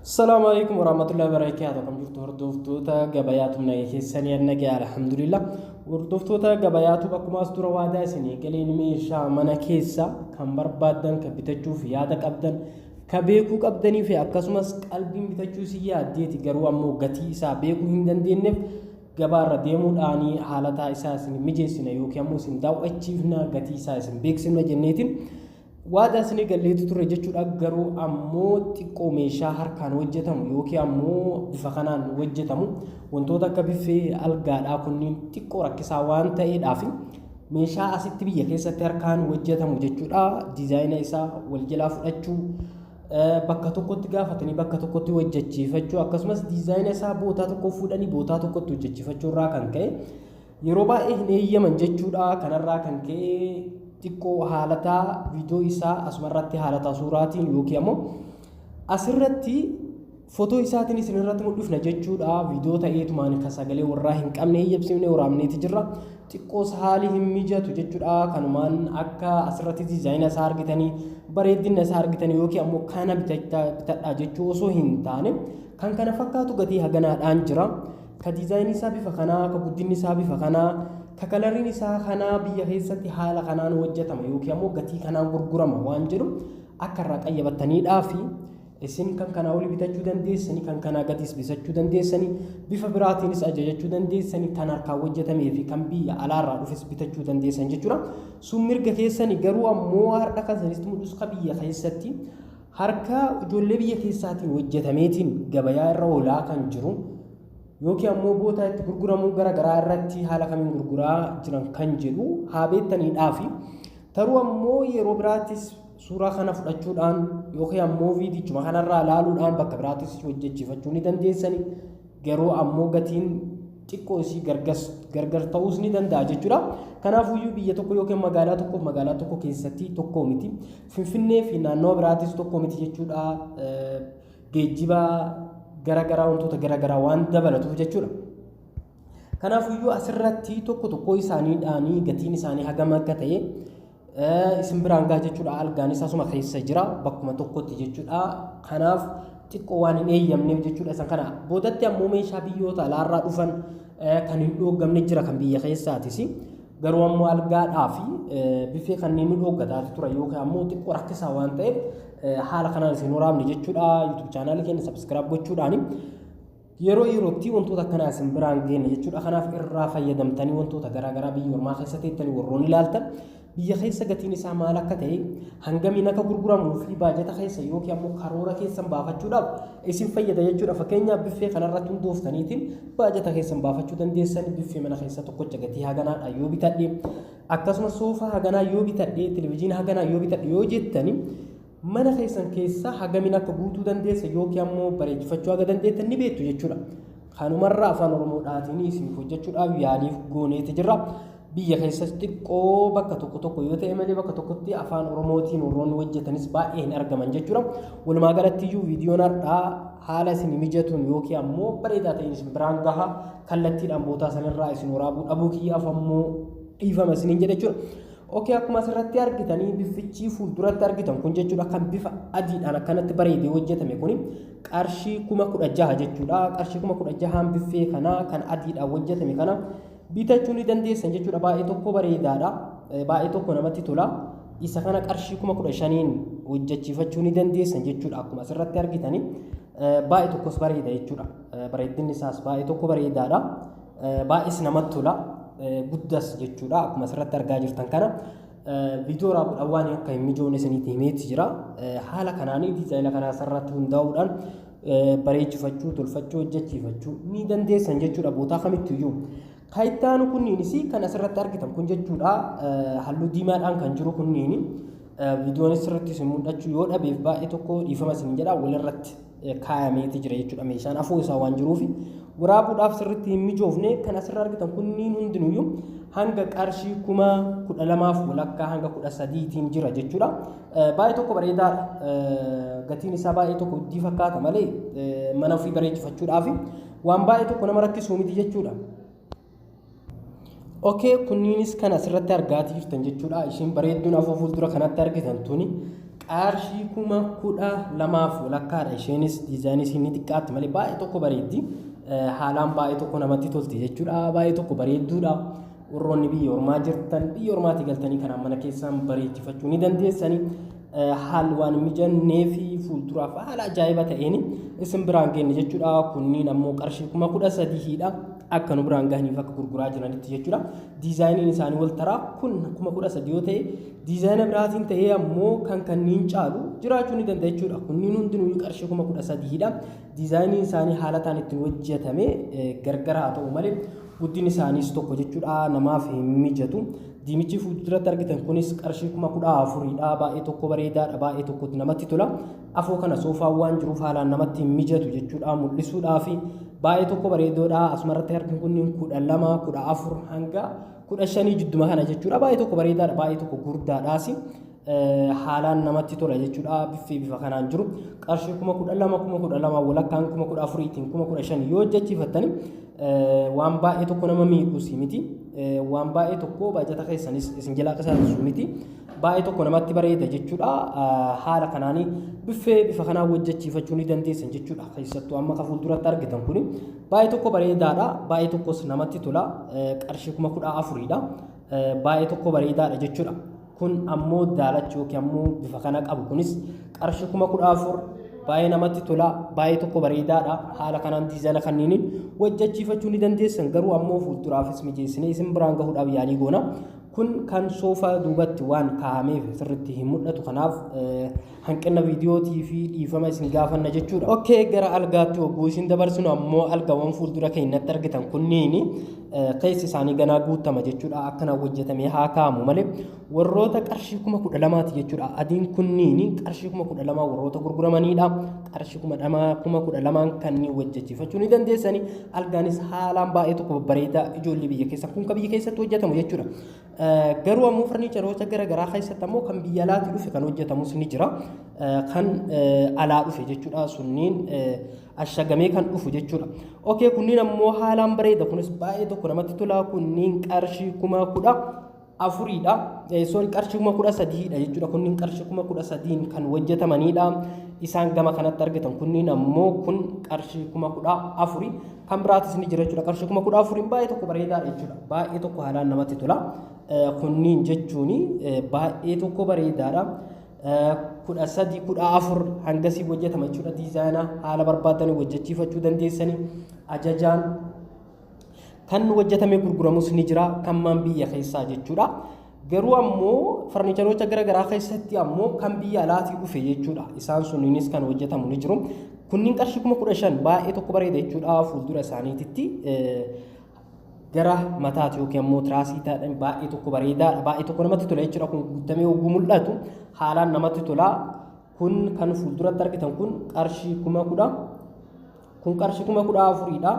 Assalaamu alaikum warahmatullahi wabarakatuh. Akkam jirtu hordoftoota gabayaatu naga keessanii nagaa alhamdulillah. Hordoftoota gabayaatu akkuma as dura waadaa isinii galeen meeshaa mana keessa kan barbaaddan kan bitachuuf yaada qabdan ka beekuu qabdanii fi akkasumas qalbiin bitachuu si yaaddeeti garuu ammoo gatii isaa beekuu hin dandeenyeef gabaarra deemuudhaan haalataa isaa isin mijeessina yookiin ammoo isin daawwachiifna gatii isaa isin beeksifna jenneetiin waadaa isinii galleetu ture jechuudha. Garuu ammoo xiqqoo meeshaa harkaan hojjetamu yookiin ammoo bifa kanaan hojjetamu wantoota akka biffee algaadhaa kunniin xiqqoo rakkisaa waan ta'eedhaaf meeshaa asitti biyya keessatti harkaan hojjetamu jechuudha. Diizaayina isaa wal jalaa fudhachuu, bakka tokkotti gaafatanii bakka tokkotti hojjechiifachuu, akkasumas diizaayina isaa bootaa tokko fuudhanii bootaa tokkotti hojjechiifachuu irraa kan ka'e yeroo baay'ee hin eeyyaman jechuudha. Kanarraa kan ka'e xiqqoo haalataa viidiyoo isaa asumarratti haalataa suuraatiin yookiin ammoo asirratti footoo isaatiin isin irratti mul'ifna jechuudha. Viidiyoo ta'eetumaan kan sagalee warraa hin qabne eeyyamsiifnee waraabneeti jirra. Xiqqoos haali hin mijatu jechuudha. Kanumaan akka asirratti diizaayina isaa argitanii bareedina isaa argitanii yookiin ammoo kana bitadhaa jechuu osoo hin taane kan kana fakkaatu gatii haganaadhaan jira. Ka diizaayinii isaa bifa kanaa, ka guddinni isaa bifa kanaa, ka kalariin isaa kanaa biyya keessatti haala kanaan hojjetama yookiin ammoo gatii kanaan gurgurama waan jedhu akka irraa qayyabattaniidhaa fi isin kan kanaa olii bitachuu dandeessanii, kan kanaa gadiis bitachuu dandeessanii, bifa biraatiinis ajajachuu dandeessanii, kan harkaan hojjetamee fi kan biyya alaarraa dhufes bitachuu dandeessan jechuudha. Sun mirga keessanii. Garuu ammoo har'a kan sanitti mul'isu ka biyya keessatti harka ijoollee biyya keessaatiin hojjetameetiin gabayaa irra oolaa kan jiru yookiin ammoo bootaa itti gurguramuu gara garaa irratti haala kamiin gurguraa jiran kan jedhu haa beektaniidhaa fi taruu ammoo yeroo biraattis suuraa kana fudhachuudhaan yookiin ammoo viidichuma kanarraa ilaaluudhaan bakka biraattis hojjechiifachuu ni dandeessani. Garuu ammoo gatiin xiqqoo isii gargar ta'uus ni danda'a jechuudha. Kanaafuyyuu biyya tokko yookiin magaalaa tokkoof magaalaa tokko keessatti tokko miti. Finfinnee fi naannoo biraattis tokko miti jechuudha. Geejjiba gara garaa, wantoota gara garaa waan dabalatuuf jechuudha. Kanaafuyyuu asirratti tokko tokko isaaniidhaanii gatiin isaanii hagam akka ta'e isin biraan gaha jechuudha. Algaanis asuma keessa jira bakkuma tokkotti jechuudha. Kanaaf xiqqoo waan hin eeyyamneef jechuudha isan kana. Boodatti ammoo meeshaa biyyoota alaarraa dhufan kan hin dhooggamne jira kan biyya keessaatis. Garuu ammoo algaadhaa fi biffee kanneen nu dhooggataati tura yookiin ammoo xiqqoo rakkisaa waan ta'eef haala kanaan isin waraabne jechuudha. YouTube chaanaalii keenya subscribe gochuudhaani yeroo yerootti wantoota akkanaa isin biraan geenne jechuudha. Kanaaf irraa fayyadamtanii wantoota garaa garaa biyya ormaa keessa teettanii warroonni ilaaltan biyya keessa gatiin isaa maal akka ta'e, hangamiin akka gurguramuu fi baajata keessa yookiin ammoo karoora keessan baafachuudhaaf isin fayyada jechuudha. Fakkeenyaaf biffee kanarratti hundooftaniitiin baajata keessan baafachuu dandeessan. Biffee mana keessa tokkocha gatii haganaadha yoo bitadhe, akkasumas soofaa haganaa yoo bitadhe, televizyiina haganaa yoo bitadhe yoo jettani, mana keessan keessa hagamiin akka guutuu dandeessa yookiin ammoo bareechifachuu haga dandeettan ni beektu jechuudha. Kanumarraa afaan Oromoodhaatiin isiniif hojjechuudhaaf yaaliif gooneeti jirra. Biyya keessas xiqqoo bakka tokko tokko yoo ta'e malee bakka tokkotti afaan Oromootiin warroonni hojjetanis baay'ee hin argaman jechuudha. Walumaa galatti iyyuu viidiyoon har'aa haala isin mijatuun yookiin ammoo bareedaa ta'een isin biraan gaha. Kallattiidhaan bootaa sanirraa isin waraabuu dhabuu kiyyaaf ammoo dhiifama isiniin jedha jechuudha. Okay, akkuma asirratti argitanii biffichi fuulduratti argitan kun jechuudha, kan bifa adiidhaan akkanatti bareedee hojjetame kuni qarshii 16,000 jechuudha. Qarshii 16,000n biffee kana kan adiidhaan hojjetame kana bitachuu ni dandeessan jechuudha. Baay'ee tokko bareedaadha. Baay'ee tokko namatti tola. Isa kana qarshii 15,000n hojjechiifachuu ni dandeessan jechuudha. Akkuma asirratti argitanii baay'ee tokkos bareeda jechuudha. Bareedinni isaas baay'ee tokko bareedaadha. Baay'ees namatti tola. Guddas jechuudha. Akkuma asirratti argaa jirtan kana. Viidiyoo waraabuudhaan waan akka hin mijoofne isinitti himeeti jira. Haala kanaanii diizaayina kanaa asirratti hundaa'uudhaan bareechifachuu, tolfachuu, hojjechiifachuu ni dandeessan jechuudha bootaa kamittiyyuu. Kan itti aanu kunniinis kan asirratti argitan kun jechuudha, halluu diimaadhaan kan jiru kunniini viidiyoon asirratti isin mul'achuu yoo dhabeef baay'ee tokko dhiifama isin jedha. Walirratti kaayameeti jira jechuudha, meeshaan afoo isaa waan jiruuf waraabuudhaaf sirriitti hin mijoofne. Kan asirra argitan kunniin hundinuyyuu hanga qarshii 12,500 hanga 13,000tiin jira jechuudha. Baay'ee tokko bareedaadha. Gatiin isaa baay'ee tokko guddii fakkaata malee mana ofii bareechifachuudhaaf waan baay'ee tokko nama rakkisuu miti jechuudha. Okay, kunniinis kan asirratti argaa jirtan jechuudha. Ishiin bareedduun afoo fuuldura kanatti argitan tuni Qarshii 12,000 walakkaadha. Isheenis diizaayinii isiin ni xiqqaatti malee baay'ee tokko bareeddi. Haalaan baay'ee tokko namatti tolti jechuudha. Baay'ee tokko bareedduudha. Warroonni biyya ormaa jirtan biyya ormaatii galtanii kanaan mana keessan bareechifachuu ni dandeessanii. Haalli waan hin mijannee fi fuulduraaf haala ajaa'iba ta'een isin biraan geenye jechuudha. Kunniin ammoo qarshii 13,000dha. Akka nu biraan gahaniif akka gurguraa jiranitti jechuudha. Diizaayiniin isaanii wal taraa kun 13,000 yoo ta'e, diizaayina biraatiin ta'ee ammoo kan kanniin caalu jiraachuu ni danda'a jechuudha. Kunniin hundinuu qarshii 13,000dha. Diizaayiniin isaanii haala ta'an ittiin hojjetame gargar haa ta'u malee guddinni isaaniis tokko jechuudha. Namaaf hin mijatu. Diimichi fuulduratti argitan kunis qarshii 14,000dha. Baay'ee tokko bareedaadha. Baay'ee tokkotti namatti tola. Afoo kana soofaan waan jiruuf haalaan namatti hin mijatu jechuudha. Mul'isuudhaaf baay'ee tokko bareedoodha. Asumarratti arginu kunniin 12, 14 hanga 15 jidduma kana jechuudha. Baay'ee tokko bareedaadha. Baay'ee tokko gurdaadhaas. Haalaan namatti tola jechuudha. Biffee bifa kanaan jiru qarshii 12,000, 12,000 walakkaan, 14,000tiin, 15,000 yoo hojjechiifattani waan baay'ee tokko nama miidhuus miti. Waan baay'ee tokko baajata keessanis isin jalaa qisaasu miti. Baay'ee tokko namatti bareeda jechuudha. Haala kanaanii biffee bifa kanaan hojjechiifachuu ni dandeessan jechuudha. Keessattuu amma ka fuulduratti argitan kuni baay'ee tokko bareedaadha. Baay'ee tokkos namatti tola. Qarshii 14,000dha. Baay'ee tokko bareedaadha jechuudha. Kun ammoo daalachi yookiin ammoo bifa kana qabu kunis qarshii 14,000, baay'ee namatti tola, baay'ee tokko bareedaadha. Haala kanaan diizaayina kanniiniin hojjechiifachuu ni dandeessan. Garuu ammoo fuulduraafis mijeessinee isin biraan gahuudhaaf yaalii goona. Kun kan soofaa duubatti waan kaa'ameef sirriitti hin mul'atu. Kanaaf hanqina viidiyootii fi dhiifama isin gaafanna jechuudha. Okay, gara algaatti hogguu isin dabarsinu ammoo algaawwan fuuldura keenyatti argitan kunniin keessi isaanii ganaa guutama jechuudha. Akkanaan hojjetamee haa kaa'amu malee warroota qarshii 12,000ti jechuudha. Adiin kunniin qarshii 12,000 warroota gurguramanidha. Qarshii 12,000n kanneen hojjechiifachuu ni dandeessani. Algaanis haalaan baay'ee tokko babbareedaa, ijoollee biyya keessa kun kan biyya keessatti hojjetamu jechuudha. Garuu ammoo farniicharoota gara garaa keessatti ammoo kan biyya alaatii dhufe kan hojjetamus ni jira. Kan alaa dhufe jechuudha. Sunniin ashagamee kan dhufu jechuudha. Okay, kunniin ammoo haalaan bareeda. Kunis baay'ee tokko namatti tola. Kunniin qarshii 14,000dha. Sorry, qarshii 13,000dha jechuudha. Kunniin qarshii 13,000n kan hojjetamanidha. Isaan gama kanatti argitan kunniin ammoo kun qarshii 14,000. Kan biraatis ni jira jechuudha. Qarshii 14,000n baay'ee tokko bareedaadha jechuudha. Baay'ee tokko haalaan namatti tola. Kunniin jechuun baay'ee tokko bareedaadha. 13, 14 hangasii hojjetama jechuudha. Diizaayina haala barbaadanii hojjechiifachuu dandeessanii ajajaan kan hojjetamee gurguramus ni jira, kan maan biyya keessaa jechuudha. Garuu ammoo farniicharoota gara garaa keessatti ammoo kan biyya alaatii dhufe jechuudha. Isaan sunniinis kan hojjetamu ni jiru. Kunniin qarshii 15,000, baay'ee tokko bareeda jechuudha. Fuuldura isaaniititti gara mataati yookiin ammoo tiraasii taadhaan baay'ee tokko bareedaadha. Baay'ee tokko namatti tola jechuudha. Kun guutamee hogguu mul'atu haalaan namatti tola. Kun kan fuulduratti argitan kun qarshii 10,000, kun qarshii 14,000dha.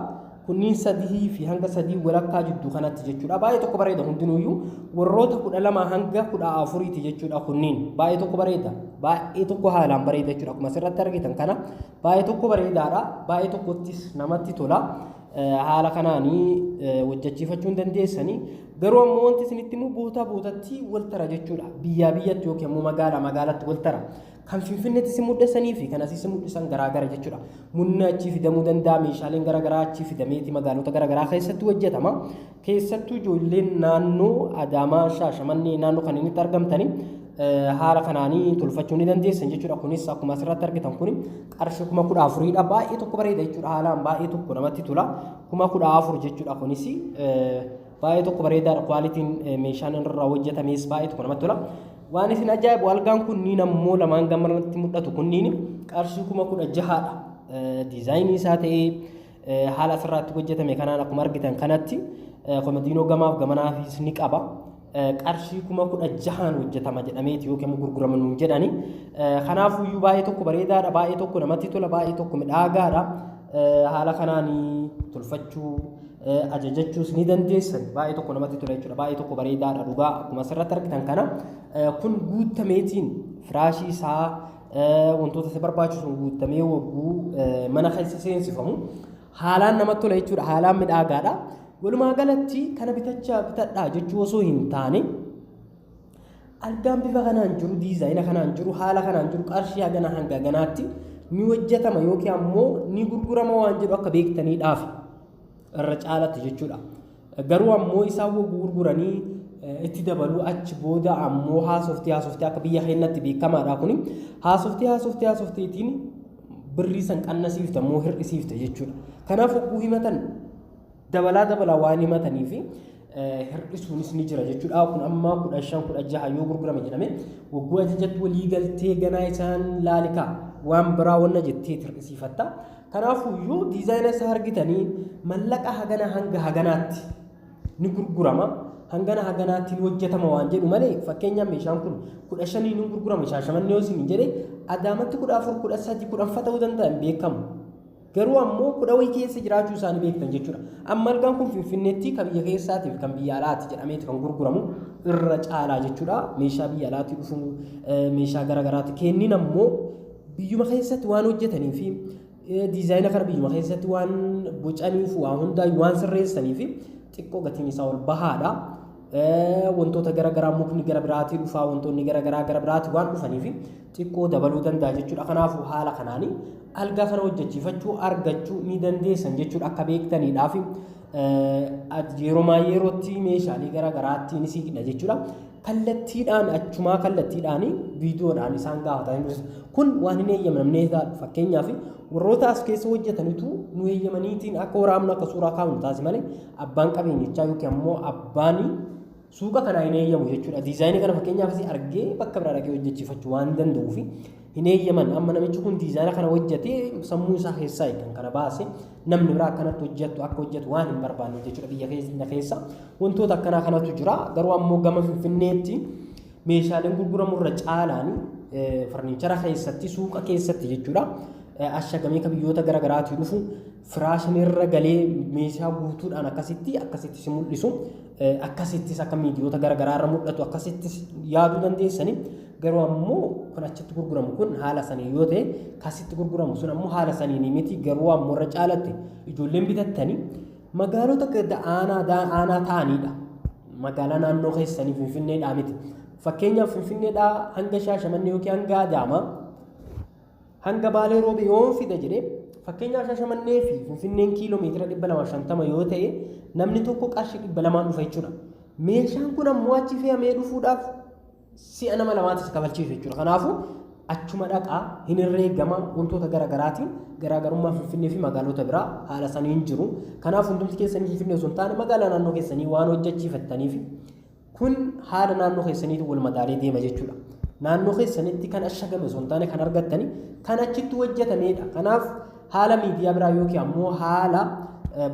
Kunniin 3 fi hanga 3 walakkaa jidduu kanatti jechuudha. Baay'ee tokko bareeda hundinuyyuu warroota 12 hanga 14ti jechuudha. Kunniin baay'ee tokko bareeda. Baay'ee tokko haalaan bareeda jechuudha. Akkuma asirratti argitan kana baay'ee tokko bareedaadha. Baay'ee tokkottis namatti tola. Haala kanaanii hojjechiifachuu hin dandeessanii. Garuu ammoo wanti isinitti immoo bootaa bootatti wal tara jechuudha. Biyyaa biyyatti yookiin ammoo magaalaa magaalatti wal tara. Kan Finfinneetti si mul'isanii fi kan asii si mul'isan garaagara jechuudha. Munni achii fidamuu danda'a, meeshaaleen garaagaraa achii fidameeti magaalota garaagaraa keessatti hojjetama. Keessattuu ijoolleen naannoo Adaamaa, Shaashamannee naannoo kanneen itti argamtanii haala kanaanii tolfachuu ni dandeessan jechuudha. Kunis akkuma asirratti argitan kun qarshii 14,000dha. Baay'ee tokko bareeda jechuudha. Haalaan baay'ee tokko namatti tola. 14,000 jechuudha kunis. Baay'ee tokko bareedaadha. Kwaalitiin meeshaan irraa hojjetames baay'ee tokko namatti tola. Waan isin ajaa'ibu algaan kunniin ammoo lamaan gamanatti mul'atu kunniin qarshii 16,000dha. Diizaayinii isaa ta'ee haala asirraatti hojjetame kanaan akkuma argitan kanatti komodiinoo gamaaf gamanaafis ni qaba. Qarshii 16,000n hojjetama jedhameeti yookiin immoo gurgurama nuun jedhani. Kanaafuyyuu baay'ee tokko bareedaadha, baay'ee tokko namatti tola, baay'ee tokko midhaagaadha. Haala kanaan tolfachuu, ajajachuus ni dandeessan. Baay'ee tokko namatti tola jechuudha. Baay'ee tokko bareedaadha dhugaa, akkuma asirratti argitan kana. Kun guutameetiin firaashii isaa wantoota isa barbaachisuun guutamee wagguu mana keessa seensifamu haalaan namatti tola jechuudha. Haalaan midhaagaadha. Walumaa galatti kana bitachaa bitadhaa jechuu osoo hin taane, Algaan bifa kanaan jiru, diizaayina kanaan jiru, haala kanaan jiru qarshii hagana hanga haganaatti ni hojjetama yookiin ammoo ni gurgurama waan jedhu akka beektaniidhaaf irra caalatti jechuudha. Garuu ammoo isaan gurguranii itti dabaluu achi booda ammoo haasoftii haasoftii akka biyya keenyatti beekamaadha kuni haasoftii haasoftiitiin birrii san qannasiifta ammoo hir'isiifta jechuudha. Kanaaf hogguu himatan dabalaa dabalaa waan himatanii fi hir'isuunis ni jira jechuudha. Kun amma 15 16 yoo gurgurame jedhame wagguu ajajatti walii galtee ganaa isaan laalikaa waan biraa wanna jettee hir'isiifatta. Kanaafuu yoo diizaayina isaa argitanii mallaqa hagana hanga haganaatti ni gurgurama. Hangana haganaatti ni hojjetama waan jedhu malee fakkeenyaaf meeshaan kun 15 ni gurgurama Shaashamannee yoo isin jedhe Adaamatti 14 13 10 ta'uu danda'a hin beekamu. Garuu ammoo 10 wayii keessa jiraachuu isaanii beektan jechuudha. Amma algaan kun Finfinneetti kan biyya keessaatiif kan biyya alaati jedhameeti kan gurguramu irra caalaa jechuudha. Meeshaa biyya alaatii dhufu meeshaa garaagaraati. Kennin ammoo biyyuma keessatti waan hojjetanii fi diizaayina kana biyyuma keessatti waan bocaniif waan hundaa waan sirreessanii fi xiqqoo gatiin isaa ol bahaadha. Wantoota garaagaraa mukni gara biraatii dhufaa wantoonni garaagaraa gara biraatii waan dhufanii fi xiqqoo dabaluu danda'a jechuudha. Kanaafuu haala kanaanii algaa kana hojjechiifachuu argachuu ni dandeessan jechuudha akka beektaniidhaaf yeroo yerootti meeshaalee garaagaraatti ni siiqna jechuudha. Kallattiidhaan achumaa kallattiidhaan viidiyoodhaan isaan gaafatan kun waan hin eeyyamamneedha. Fakkeenyaaf warroota as keessa hojjetanitu nu eeyyamaniitiin akka waraabnu akka suuraa kaa'u taasi malee abbaan qabeenyichaa yookiin ammoo abbaan suuqa kanaa hin eeyyamu jechuudha. Diizaayinii kana fakkeenyaaf argee bakka biraa dhaqee hojjechiifachuu waan danda'uuf hin eeyyaman. Amma namichi kun diizaayina kana hojjetee sammuu isaa keessaa kan kana baase namni biraa akkanatti hojjetu akka hojjetu waan hin barbaanne jechuudha. Biyya keessa wantoota akkanaa kanatu jira. Garuu ammoo gama Finfinneetti meeshaaleen gurguramu irra caalaan farniichara keessatti suuqa keessatti jechuudha. Ashagamee kan biyyoota garaagaraatii dhufu firaashin irra galee meeshaa guutuudhaan akkasitti akkasittis mul'isu akkasittis akka miidiyoota garaagaraa irra mul'atu akkasittis yaaduu dandeessani. Garuu ammoo kun achitti gurguramu kun haala sanii yoo ta'e kasitti gurguramu sun ammoo haala sanii miti. Garuu ammoo irra caalatti ijoolleen bitattanii magaalota aanaa ta'anidha. Magaalaa naannoo keessanii Finfinneedhaa miti. Fakkeenyaaf Finfinneedhaa hanga Shaashamannee yookiin hanga Adaamaa hanga Baalee Roobee yoo fida jedhee fakkeenyaaf Shaashamannee fi Finfinneen kiiloo meetira 250 yoo ta'e namni tokko qarshii 200 dhufa jechuudha. Meeshaan kun ammoo achi fe'amee dhufuudhaaf si'a nama lamaatis kafalchiisu jechuudha. Kanaafuu achuma dhaqaa hin herreegama wantoota garaagaraatiin garaagarummaa Finfinnee fi magaalota biraa haala sanii hin jiru. Kanaaf hundumti keessanii Finfinnee osoo hin taane magaalaa naannoo keessanii waan hojjechiifattaniif kun haala naannoo keessaniitiin wal madaalee deema jechuudha. Naannoo keessanitti kan ashagame osoo hin taane kan argattani kan achitti hojjetamedha. Kanaaf haala miidiyaa biraa yookiin ammoo haala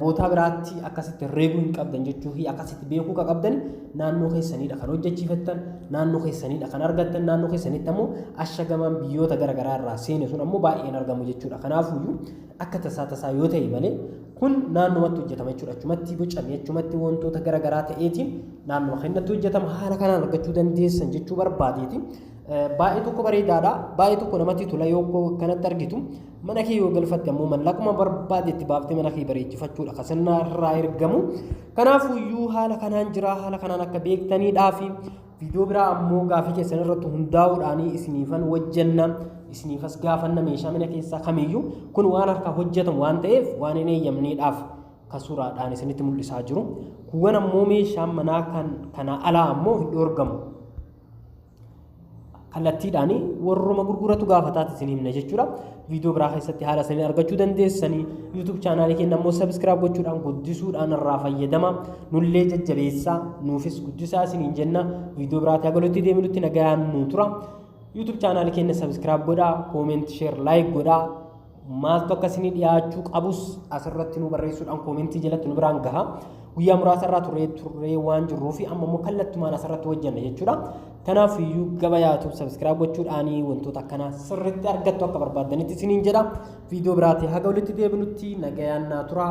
bootaa biraatti akkasitti herreeguu hin qabdan jechuu fi akkasitti beekuu kan qabdan naannoo keessaniidha kan hojjechiifattan, naannoo keessaniidha kan argattan, naannoo keessanitti ammoo ashagamaan biyyoota garaagaraa irraa seene sun ammoo baay'een argamu jechuudha. Kanaafuyyuu akka tasaa tasaa yoo ta'e malee kun naannumatti hojjetama jechuudha. Achumatti bocame achumatti wantoota garaagaraa ta'eetiin naannoo keenyatti hojjetama haala kanaan argachuu dandeessan jechuu barbaadeeti. Baay'ee tokko bareedaadha. Baay'ee tokko namatti tola yoo kanatti argitu. Mana kee yoo galfatte ammoo mallaquma barbaadetti baaftee mana kee bareechifachuudha kan sirna irraa ergamu. Kanaafuyyuu haala kanaan jira haala kanaan akka beektaniidhaa fi viidiyoo biraa ammoo gaafii keessan irratti hundaa'uudhaan isiniifan hojjenna isiniifas gaafanna meeshaa mana keessaa kamiyyuu kun waan harkaa hojjetamu waan ta'eef waan hin eeyyamneedhaaf kan suuraadhaan isinitti mul'isaa jiru. Kuuwwan ammoo meeshaan manaa kan kanaa alaa ammoo hin dhoorgamu. Kallattiidhaan warruma gurguratu gaafataati isin himna jechuudha. Viidiyoo biraa keessatti haala sanii argachuu dandeessanii YouTube chaanaalii keenya ammoo subscribe gochuudhaan guddisuudhaan irraa fayyadama. Nullee jajjabeessaa nuufis guddisaa isiniin jenna. Viidiyoo biraatti hagalotti deemnutti nagayaan nu tura. YouTube chaanaalii keenya subscribe godhaa, comment, share, like godhaa. Maaltu akka isinii dhiyaachuu qabus asirratti nu barreessuudhaan koomentii jalatti nu biraan gaha. Guyyaa muraasa irraa turee waan jirruuf amma immoo kallattumaan asirratti hojjenna jechuudha. Kanaaf iyyuu gabayaatuuf subscribe gochuudhaan wantoota akkanaa sirriitti argattu akka barbaaddanitti isiniin jedha. Viidiyoo biraatii haga walitti deebinutti nagayaan naa tura.